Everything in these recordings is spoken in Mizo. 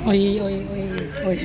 Oi oi oi oi.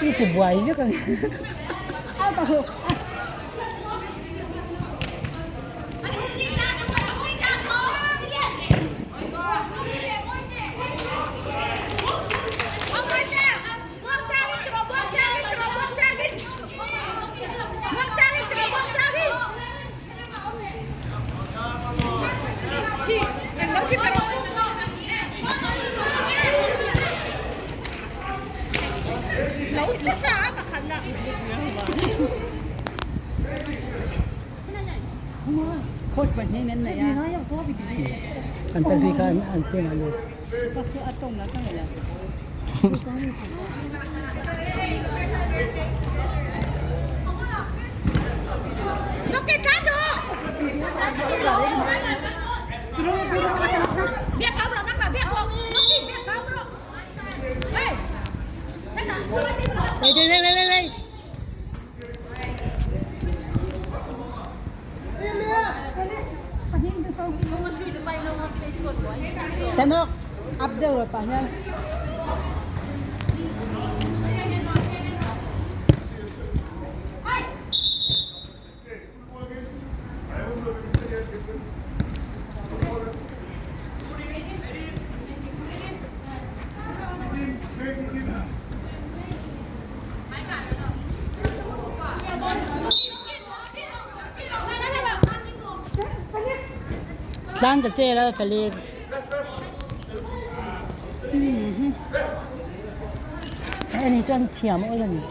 I ti buai vek ang. An tal ri kha an tlem a lut. Đây đây đây đây đây. Tanok up deuh rawh tah hian. Tlan ta che la Felix. Ani chuan thiam awl ani.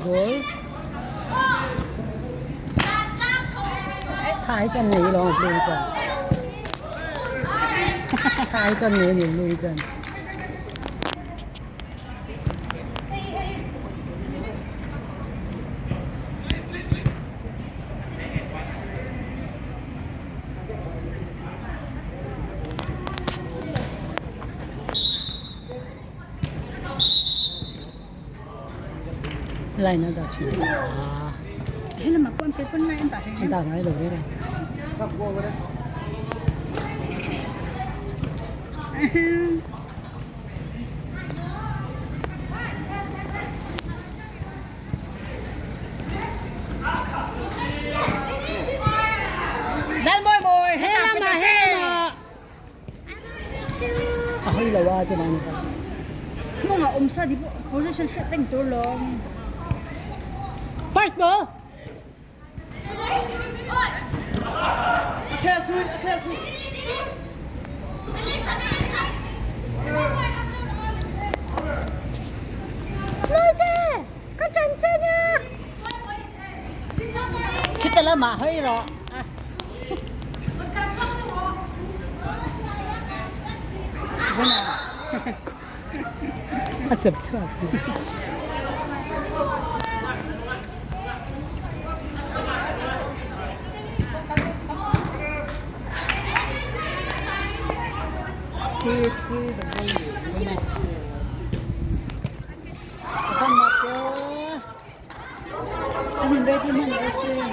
Goal. Khai chuan nei lo lui chuan. Khai chuan nei ni lui chuan. Line a dah thin a. An dah ngai lo reng a. He lamah he lamah. A hawi lo a chuan ani kha. Hnungah awm sa di position hriat reng tur lawm. First ball. Maite, ka ṭan che nia. lamah hawi rawh. A chep chhuak. An in ready hman lo sin.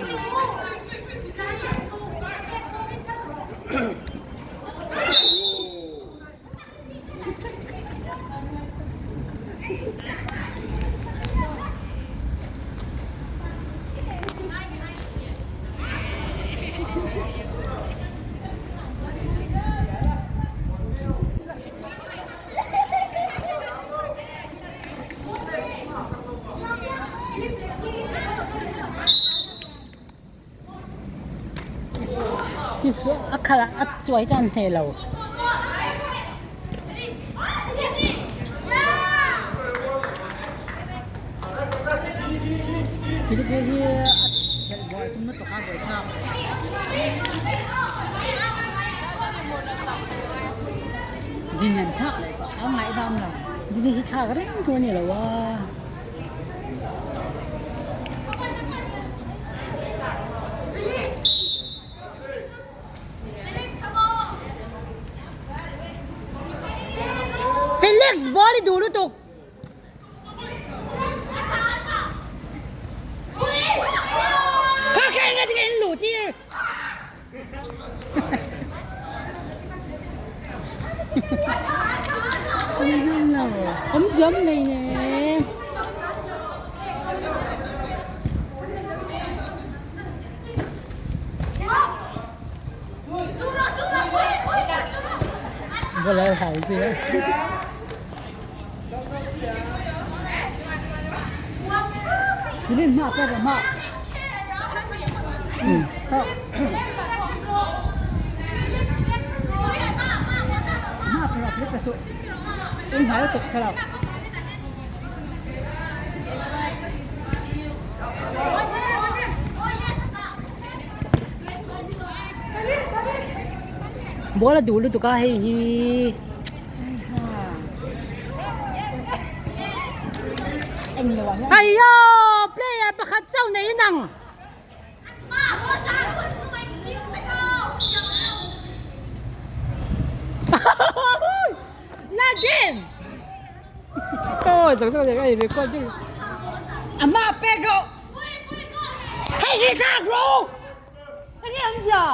A khalh a cuai caan hne lo. Philip hi a khelh buai tum lutuk a buaithlak. Din an thlak leh tawh a ngaihdam lo. Dini hi thlak reng tur a ni lo a. Felix ball i duh lutuk. Kha kha enga tinge in luh tir. Awm ziam nei ne. Va lai hau zia. Sinin ma pa ma. Ma thara philip pasu. In hmai tuk thara. Ball a duh lutuk a hei hi. Aiyo player pakhat chauh nei in ang. La game. Ôi giống như cái record đi. Ama pego. Hei hi sa bro. Cái gì không giờ?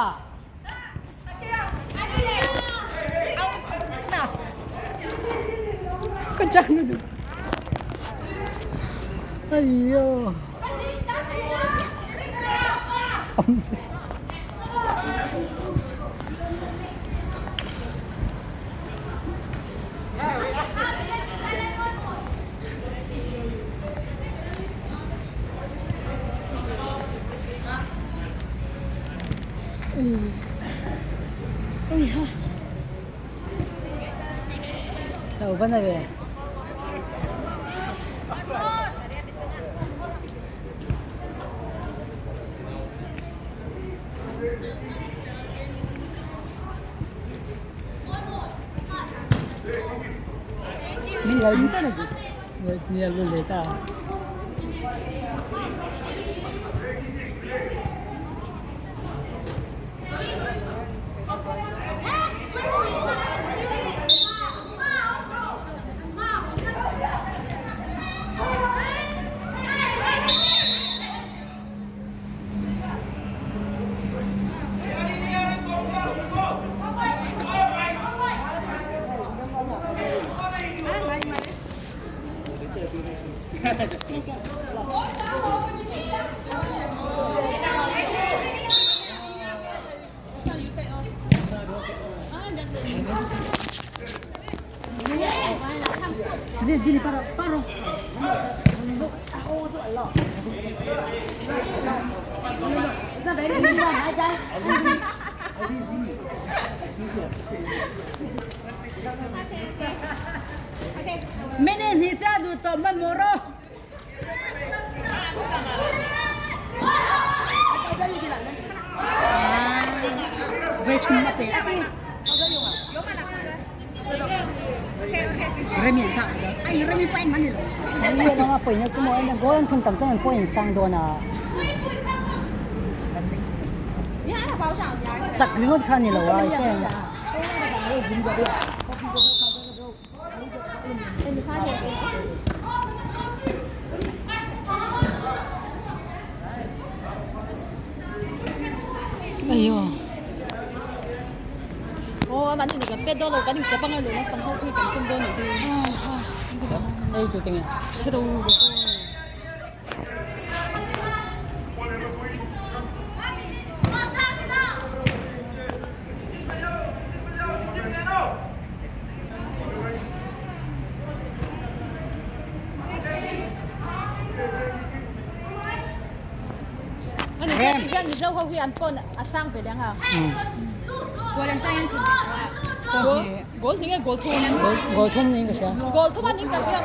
Con trăng nó được. Aiyo. Ông Chau van a ve. Min lo ding a Nia lu leh ta. Dini paro paro. Mene ni cha du to man moro. thum a pe a pi. Remi an thlak ai Remi pa engmah ni lo. Ni lo a pawina chu maw en goal an thun tam chuan an pawh insang dawn a. Chak ringawt kha a ni lo a i hre. Aiyo. Ei tu tinge. Goal thum niin ka hria.